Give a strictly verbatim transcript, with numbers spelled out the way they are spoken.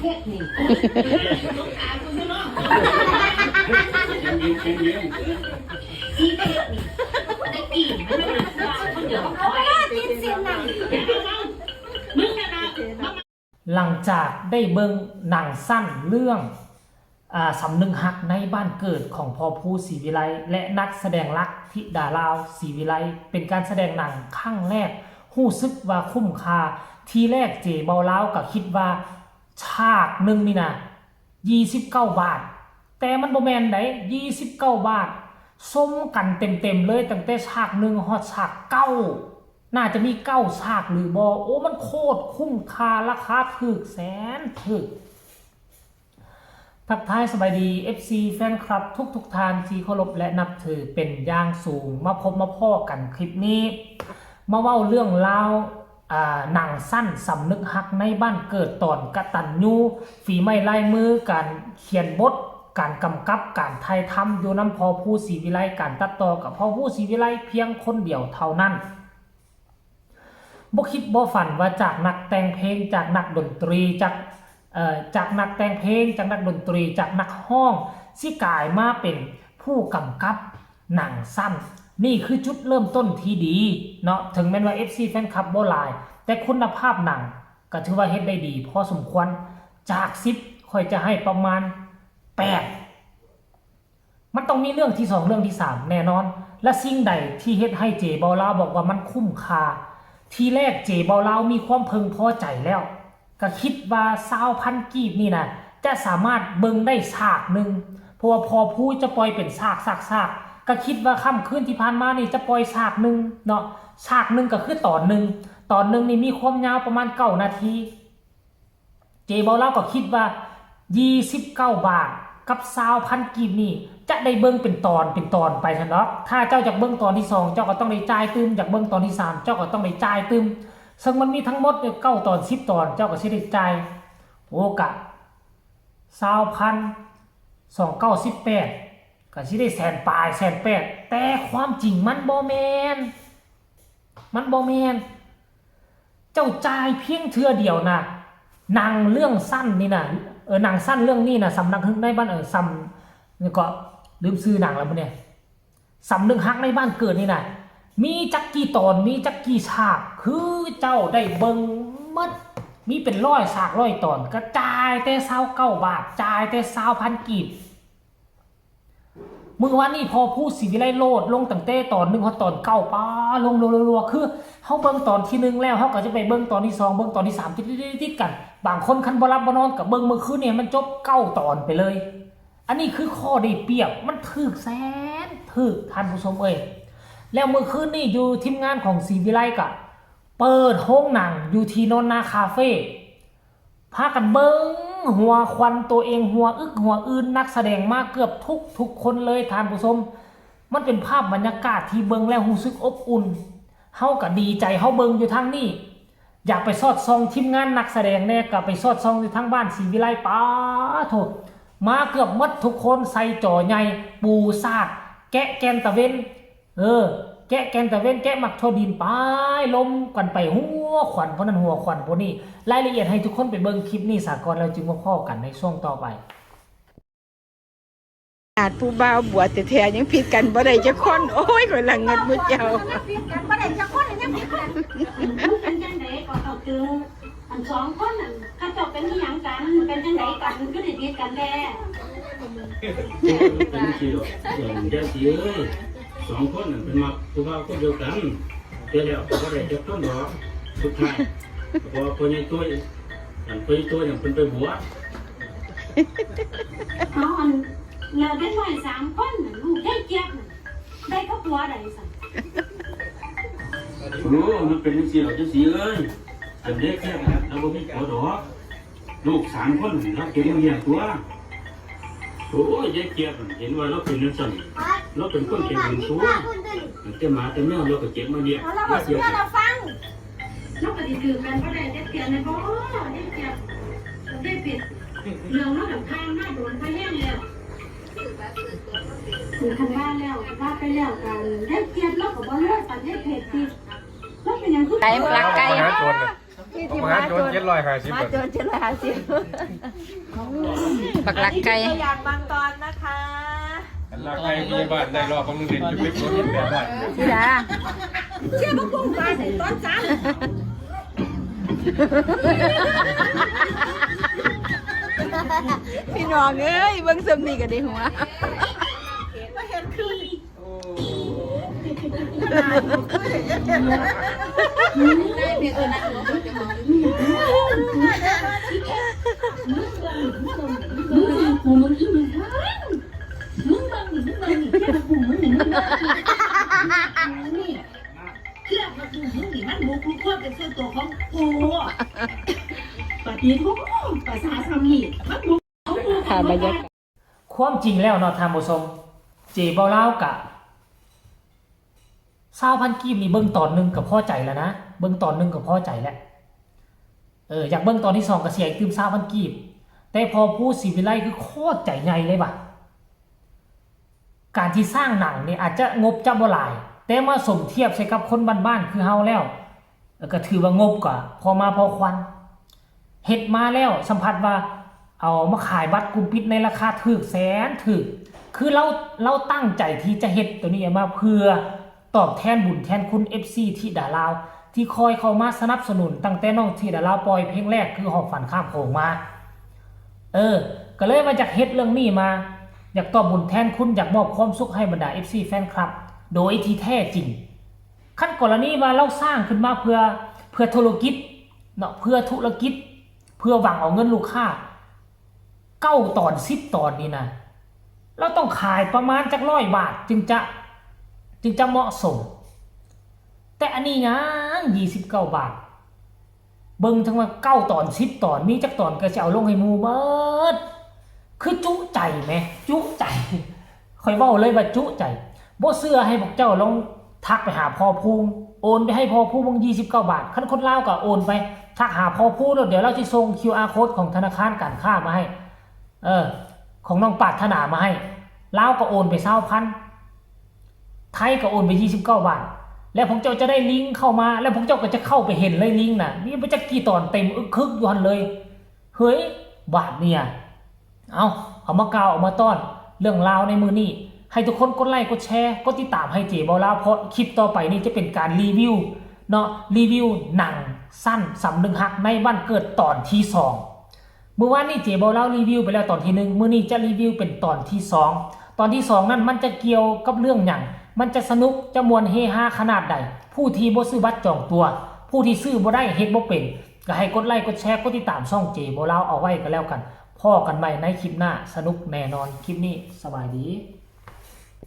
เฮ็ดนี่ เย็นๆ เย็นๆ สิเฮ็ดนี่ ตะกี้มันว่าคนเดียว หลังจากได้เบิ่งหนังสั้นเรื่อง อ่า สำนึกฮักในบ้านเกิดของพ่อภูศรีวิไล และนักแสดงหลักธิดาลาวศรีวิไล เป็นการแสดงหนังครั้งแรก รู้สึกว่าคุ้มค่า ทีแรกเจเบาลาวก็คิดว่าฉากหนึ่งนี่นะ ยี่สิบเก้าบาท แต่มันบ่แม่นได๋ ยี่สิบเก้าบาท ชมกันเต็มๆเลย ตั้งแต่ฉากหนึ่งฮอดฉากเก้า น่าจะมีเก้าฉากหรือบ่ โอ้ มันโคตรคุ้มค่า ราคาถูกแสนถูก ทักทายสบายดี เอฟซี แฟนคลับทุกๆท่านที่เคารพและนับถือเป็นอย่างสูง มาพบมาพ้อกันคลิปนี้ มาเว้าเรื่องราว อ่า หนังสั้นสำนึกฮักในบ้านเกิดตอนกตัญญู ฝีไม้ลายมือ การเขียนบท การกำกับ การถ่ายทำอยู่นำพ่อภูศรีวิไล การตัดต่อกับพ่อภูศรีวิไลเพียงคนเดียวเท่านั้น บ่คิดบ่ฝันว่าจากนักแต่งเพลง จากนักดนตรี จาก เอ่อ จากนักแต่งเพลง จากนักดนตรี จากนักร้อง สิกลายมาเป็นผู้กำกับหนังสั้น นี่คือจุดเริ่มต้นที่ดีเนาะ ถึงแม้นว่า เอฟซี แฟนคลับบ่หลาย แต่คุณภาพหนังก็ถือว่าเฮ็ดได้ดีพอสมควร จาก สิบ ข้อยจะให้ประมาณ แปด มันต้องมีเรื่องที่สอง เรื่องที่สาม แน่นอน และสิ่งใดที่เฮ็ดให้เจเบาลาวบอกว่ามันคุ้มค่า ทีแรกเจเบาลาวมีความพึงพอใจแล้ว ก็คิดว่าซาวพันกีบนี่นะ จะสามารถเบิ่งได้ฉากหนึ่ง เพราะว่าพ่อภูจะปล่อยเป็นฉากๆๆ ก็คิดว่าค่ำคืนที่ผ่านมานี่จะปล่อยฉากหนึ่งเนาะ ฉากหนึ่งก็คือตอนหนึ่ง ตอนหนึ่งนี่มีความยาวประมาณเก้านาที เจเบาลาวก็คิดว่า ยี่สิบเก้าบาทกับซาวพันกีบนี่ จะได้เบิ่งเป็นตอนเป็นตอนไปซั่นดอก ถ้าเจ้าอยากเบิ่งตอนที่สอง เจ้าก็ต้องได้จ่ายตื่ม อยากเบิ่งตอนที่สาม เจ้าก็ต้องได้จ่ายตื่ม ซึ่งมันมีทั้งหมดเก้าตอน สิบตอน เจ้าก็สิได้จ่าย โอ้ กะ ซาวพัน สองเก้าสิบแปด ก็สิได้แสนปลาย แสนแปด แต่ความจริงมันบ่แม่น มันบ่แม่น เจ้าจ่ายเพียงเทื่อเดียวนะ หนังเรื่องสั้นนี่นะ เออ หนังสั้นเรื่องนี้นะ สำนึกฮักในบ้าน เออ สำ นี่ก็ลืมชื่อหนังแล้วมื้อนี้ สำนึกฮักในบ้านเกิดนี่นะ มีจักกี่ตอน มีจักกี่ฉาก คือเจ้าได้เบิ่งหมด มีเป็นร้อยฉากร้อยตอน ก็จ่ายแต่ซาวเก้าบาท จ่ายแต่ซาวพันกีบ มื้อวานนี้พ่อภูศรีวิไลโหลดลงตั้งแต่ตอนหนึ่งฮอดตอนเก้า ป๊า ลงรัวๆๆ คือเฮาเบิ่งตอนที่หนึ่งแล้ว เฮาก็จะไปเบิ่งตอนที่สอง เบิ่งตอนที่สาม ติดๆๆๆ กัน บางคนคันบ่หลับบ่นอนก็เบิ่งมื้อคืนนี้ให้มันจบเก้าตอนไปเลย อันนี้คือข้อได้เปรียบ มันถูกแสนถูก ท่านผู้ชมเอ้ย แล้วมื้อคืนนี้อยู่ทีมงานของศรีวิไลก็เปิดโรงหนังอยู่ที่โนนนาคาเฟ่ พากันเบิ่งหัวควันตัวเอง หัวอึกหัวอื่น นักแสดงมาเกือบทุกทุกคนเลย ท่านผู้ชม มันเป็นภาพบรรยากาศที่เบิ่งแล้วรู้สึกอบอุ่น เฮาก็ดีใจ เฮาเบิ่งอยู่ทางนี้ อยากไปสอดส่องทีมงานนักแสดงแน่ ก็ไปสอดส่องอยู่ทางบ้านศรีวิไล ป๊าโธ่ มาเกือบหมดทุกคน ใส่จอใหญ่ ปูสาด แกะแกนตะเวน เออ แกะแกนตะเวน แกะหมากถั่วดิน ไป ลมกันไป หัวควันผู้นั้น หัวควันผู้นี้ รายละเอียดให้ทุกคนไปเบิ่งคลิปนี้ซะก่อน แล้วจึงมาพ้อกันในช่วงต่อไป ขนาดผู้บ่าวบวชแท้ๆ ยังผิดกันบ่ได้จักคน โอ้ย ข้อยละเงิดหมู่เจ้า ยังผิดกันบ่ได้จักคน ยังผิดกัน มันเป็นจังได๋ก็ต้องเจอ อันสองคนนั่น เขาเจ้าเป็นอิหยังกัน เป็นจังได๋กัน คือได้ผิดกันแท้ เป็นจังซี่ดอก เดี๋ยวสิเอ้ย สองคนนั่นเป็นมักผู้บ่าวคนเดียวกัน แต่แล้วก็บ่ได้จักคนดอก สุดท้ายก็พ่อใหญ่ตุ้ย อันพ่อใหญ่ตุ้ยนั่นเพิ่นไปบวช เอาอัน แล้วเด็กน้อยสามคนน่ะ ลูกยายเจี๊ยบน่ะ ได้กับผัวใด๋ซั่น โอ้ มันเป็นจังซี่ดอก จังซี่เอ้ย อันเด็กเจี๊ยบน่ะ ลาวบ่มีผัวดอก ลูกสามคนน่ะ ลาวเก็บมาเลี้ยงตั๊ว โอ้ย ยายเจี๊ยบน่ะ เห็นว่าลาวเป็นจังซั่น ลาวเป็นคนใจบุญตั๊ว ตั้งแต่หมาแต่แมวลาวก็เก็บมาเลี้ยง เอาลาวเว้าสู่เราฟัง ลาวก็สิถือกันบ่ได้จักเทื่อแม่นบ่ ยายเจี๊ยบ ยายเจี๊ยบ เรื่องมันก็ผ่านมาโดนพอแฮงแล้ว คันว่าแล้ว ว่าไปแล้วกัน ยายเจี๊ยบลาวก็บ่รวยปานยายเพชรติ ลาวเป็นหยังคือ ไก่มันลักไก่ เอาหาโจรน่ะ ที่ที่มาโจรเจ็ดร้อยห้าสิบ มาโจรเจ็ดร้อยห้าสิบ บักหลักไก่ อันนี้คือตัวอย่างบางตอนนะคะ อันหลักไก่มีบ้านได้รอบ บางเดือนจะเป็นคนแบบว่า ธิดา เชื่อพระพุทธมาถึงตอนเช้า พี่น้องเอ้ย เบิ่งซ้ำนี่ก็ได้หัว มาเห็นคือ ปฏิทุกภาษาสามี ค่ะ บรรยากาศ ความจริงแล้วเนาะท่านผู้ชม เจเบาลาวกะ ซาวพันกีบนี่เบิ่งตอนหนึ่งก็พอใจแล้วนะ เบิ่งตอนหนึ่งก็พอใจแล้ว เออ อยากเบิ่งตอนที่สองก็เสียอีกตื่มซาวพันกีบ แต่พอผู้ศรีวิไลคือโคตรใจใหญ่เลยว่ะ การที่สร้างหนังนี่อาจจะงบจะบ่หลาย แต่มาสมเทียบใส่กับคนบ้านๆคือเฮาแล้ว ก็ถือว่างบก็พอมาพอควร เฮ็ดมาแล้วสัมผัสว่าเอามาขายบัตรกลุ่มปิดในราคาถูกแสนถูก คือเรา เราตั้งใจที่จะเฮ็ดตัวนี้มาเพื่อตอบแทนบุญแทนคุณ เอฟซี ธิดาลาว ที่คอยเข้ามาสนับสนุนตั้งแต่น้องธิดาลาวปล่อยเพลงแรกคือหอบฝันข้ามโขงมา เออ ก็เลยมาอยากเฮ็ดเรื่องนี้มา อยากตอบบุญแทนคุณ อยากมอบความสุขให้บรรดา เอฟซี แฟนคลับ โดยที่แท้จริง คันกรณีว่าเราสร้างขึ้นมาเพื่อ เพื่อธุรกิจเนาะ เพื่อธุรกิจ เพื่อหวังเอาเงินลูกค้า เก้าตอน สิบตอนนี่นะ เราต้องขายประมาณจักร้อยบาทจึงจะ จึงจะเหมาะสม แต่อันนี้ยัง ยี่สิบเก้าบาท เบิ่งทั้งว่าเก้าตอน สิบตอน มีจักตอนก็สิเอาลงให้หมู่เบิด คือจุใจแหม จุใจ ข้อยเว้าเลยว่าจุใจ บ่เชื่อให้พวกเจ้าลองทักไปหาพ่อภูมิ โอนไปให้พ่อภูมิ ยี่สิบเก้าบาท คันคนลาวก็โอนไป ทักหาพ่อภูมิแล้วเดี๋ยวลาวสิส่ง คิวอาร์ โค้ดของธนาคารการค้ามาให้ เออ ของน้องปรารถนามาให้ ลาวก็โอนไปซาวพัน ไทยก็โอนไป ยี่สิบเก้าบาท แล้วพวกเจ้าจะได้ลิงก์เข้ามา แล้วพวกเจ้าก็จะเข้าไปเห็นเลยลิงก์น่ะ มีบ่จักกี่ตอนเต็มอึกคึกอยู่หั่นเลย เฮ้ย บาดเนี่ย เอา เอามากล่าว เอามาต้อน เรื่องราวในมื้อนี้ ให้ทุกคนกดไลค์ กดแชร์ กดติดตามให้เจเบาลาว เพราะคลิปต่อไปนี้จะเป็นการรีวิวเนาะ รีวิวหนังสั้นสำนึกฮักในวันเกิดตอนที่สอง มื้อวานนี้เจเบาลาวรีวิวไปแล้วตอนที่หนึ่ง มื้อนี้จะรีวิวเป็นตอนที่สอง ตอนที่สองนั้นมันจะเกี่ยวกับเรื่องหยัง มันจะสนุก จะม่วนเฮฮาขนาดใด ผู้ที่บ่ซื้อบัตรจองตั๋ว ผู้ที่ซื้อบ่ได้ เฮ็ดบ่เป็น ก็ให้กดไลค์ กดแชร์ กดติดตามช่องเจเบาลาวเอาไว้ก็แล้วกัน พ้อกันใหม่ในคลิปหน้า สนุกแน่นอน คลิปนี้สบายดี